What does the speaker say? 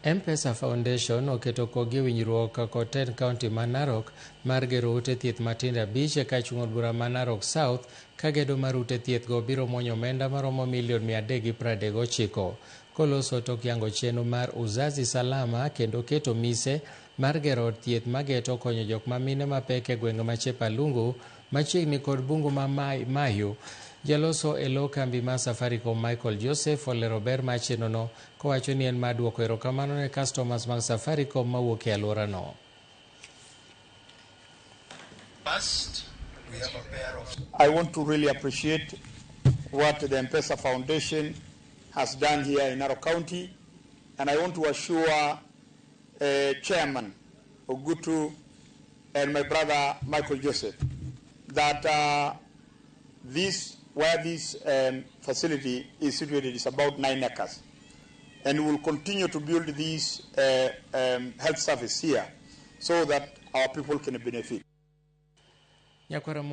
M-Pesa Foundation oketo kogi e winjruok kod tend kaunti ma Narok mar gero ute thieth matindo 5 ka chung' od bura ma Narok South ka gedo mar ute thieth go biro muonyo omenda maromo milion 339. Koloso tok yango chenro mar Uzazi Salama kendo keto mise mar gero od thieth mageto konyo jok ma mine mapek e gwenge ma Chepalungu machiegni kod bungu ma Mahiu. Jaloso e lo kambi mar Safaricom Michael Joseph olero ber mar chenrono kowacho ni en mar duoko erokamano ne customers mag Safaricom mawuok e alworano. First, we have a pair of I want to really appreciate what the M-Pesa Foundation has done here in Narok County, and I want to assure Chairman Ogutu and my brother Michael Joseph that this where this facility is situated is about 9 acres, and we will continue to build this health service here so that our people can benefit. Nyakwara.